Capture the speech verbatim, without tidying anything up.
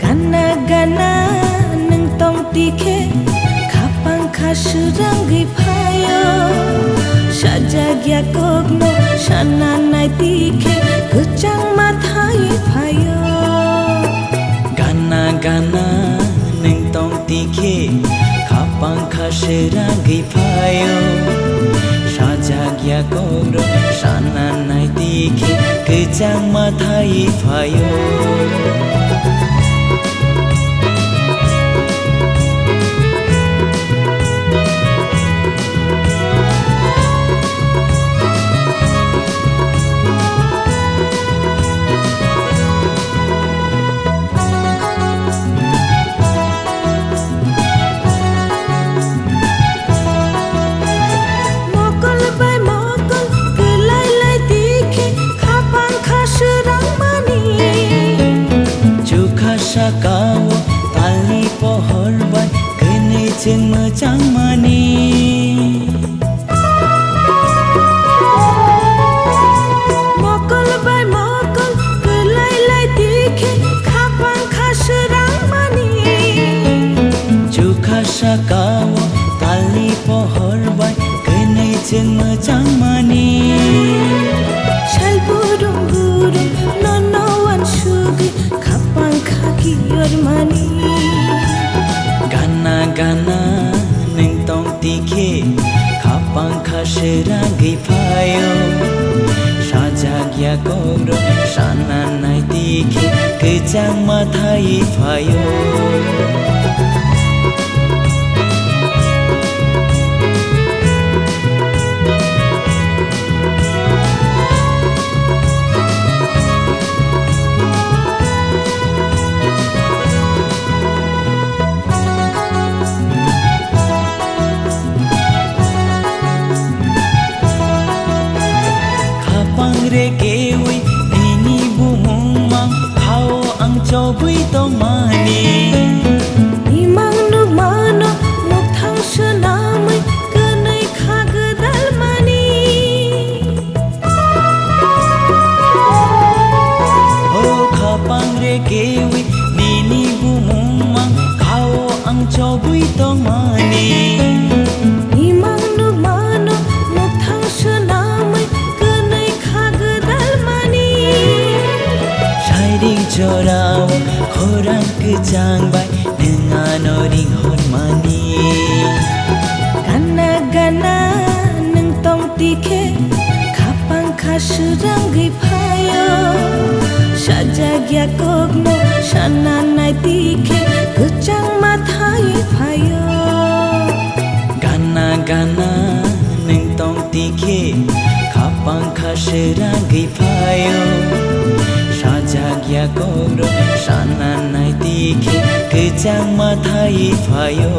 Gana gana nwng tong tikhe, khapang kha swrangwi phaio. Sajak ya kokno sana nai tikhe, kwchang mathai phaio. Gana gana nwng tong tikhe, khapang kha swrangwi phaio. Sajak ya kokrok sana nai tikhe, kwchang mathai phaio. Mokol bai mokol kwlai lai tikhe khapang kha swrangmani. Chukha sakao talni pohor bai kwnwi chwng mwchangmani. Mokol bai mokol kwlai lai tikhe khapang kha swrangmani. Chukha sakao talni pohor bai kwnwi chwng mwchangmani. Sal burum burum nono uansugwi khapang kha kiyormani. Gana gana nwng tong tikhe, khapang kha swrangwi phaio. Sajak ya kokrok sana nai tikhe, kwchang mathai phaio. Khapang regewi nini bumung mang khao ang chobwi tongmani. Imang nukmano mukthang swnamwi kwnwi kha gwdalmani. O khapang regewi nini bumung mang khao ang chobwi tongmani. Imang nukmano mukthang swnamwi kwnwi kha gwdalmani. Sairik jorao khorang kwchang bai nwng ano ringhormani. Gana gana nwng tong tikhe, khapang kha swrangwi phaio. Sajak ya kokno sana nai tikhe, kwchang mathai phaio. Gana gana nwng tong tikhe, khapang kha swrangwi phaio. Sajak ya kokrok sana nai tikhe, kwchang mathai phaio.